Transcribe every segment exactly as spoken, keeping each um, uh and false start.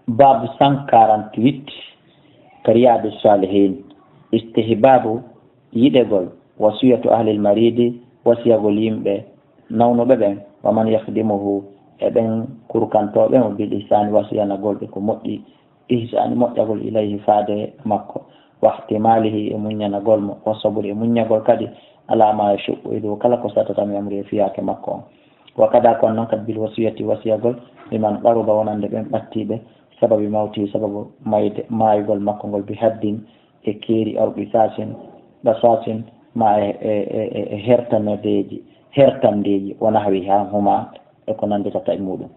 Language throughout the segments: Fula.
Baabu cent quarante-huit, ka Riyaadu Saalihiin, istihbaabu yiɗegol, wasiyatu ahlil mariidi, wasiyagol yimɓe nawnuɓe ɓen, wa man yakhdimuhu, e ɓen kurkantooɓe mo, bil ihsaani, wasiyanagol ɓe ko moƴƴi, ihsaani moƴƴagol, ilayhi, faade makko, wa ihtimaalihi, e muññanagol mo, wa sabri, e muññagol kadi, alaa maa yashuqqu, e dow kala ko satata, min amrihi, e fiyaake makko on. Wa kada, ko non kadi, bil wasiyati, wasiyagol, liman qaruba, wonande ɓen ɓattiiɓe, sababi mawti, sababu mayde, maayugol makko ngol, bi haddin, e keeri, aw qisaasin, qasaasin, ma e, e, e, e, e hertanadeeji, hertandeeji, wa nahwiha, huma, e ko nannditata e muɗum.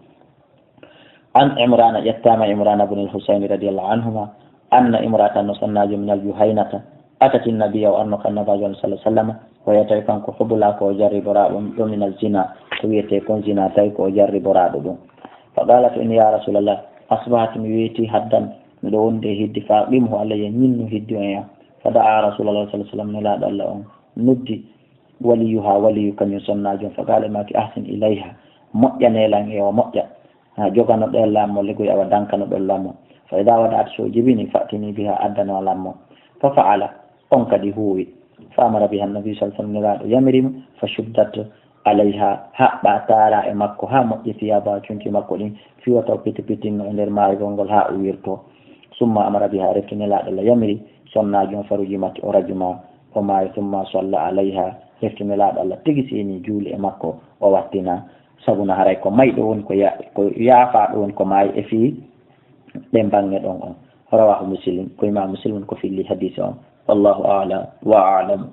An Imrana, ƴettaama Imrana bun al-Husayn radiyallahu anhuma, anna imra'atan, no sonnaajo, min al-Juhaynata, atati nabiyya, o arno ka Nabaajo sallallahu alaihi wasallam, wa hiya, tawi kanko, hubla, ko o jarriboraaɗo ɗum, min al-zina, ko wiyetee kon zina, tawi ko o jarriboraaɗo ɗum. Fa qalat, inni, ya Rasulallah, asbahtu, mi weetii, haddan, miɗo wondi e hidde, fa aqimhu alayya, ñinnu hidde on e am. Fa da'a Rasulallah sallallahu alaihi wasallam, Nelaaɗo Allah on noddi, waliyuha, waliyu kañum sonnaajo on, fa qala, maaki, ahsin ilayha, moƴƴanee lan e o, moƴƴa. Ha joganoɗen lan mo, liggey, awa dankanoɗon lan mo. Fa idha wada'at, so jibini, fa'tini biha, addanee lan mo. Fa fa'ala, on kadi huuwi. Fa amara biha Nabi sallallahu alaihi wasallam, Nelaaɗo yamiri mo, fa shuddat alayha, haɓɓa, taara e makko, haa moƴƴi, thiyaba, conci makko ɗin, fii wata o piti pitinno e nder maayugol ngol haa o wirtoo. Summa amara biha, refti Nelaaɗo Allah yamiri sonnaajo on, fa rujimat, o rajuma, o maayi. Summa salla alayha, refti Nelaaɗo Allah tigi seenii juuli e makko, o wattina, sabuna haray ko mayɗo woni ko ya-, ko yaafaaɗo woni ko maayi e fii ɗen baŋŋe ɗon on. Rawahu Muslim, ko Imaam Muslim woni ko filli hadiisi on. Wallahu a'lam wa a'lam.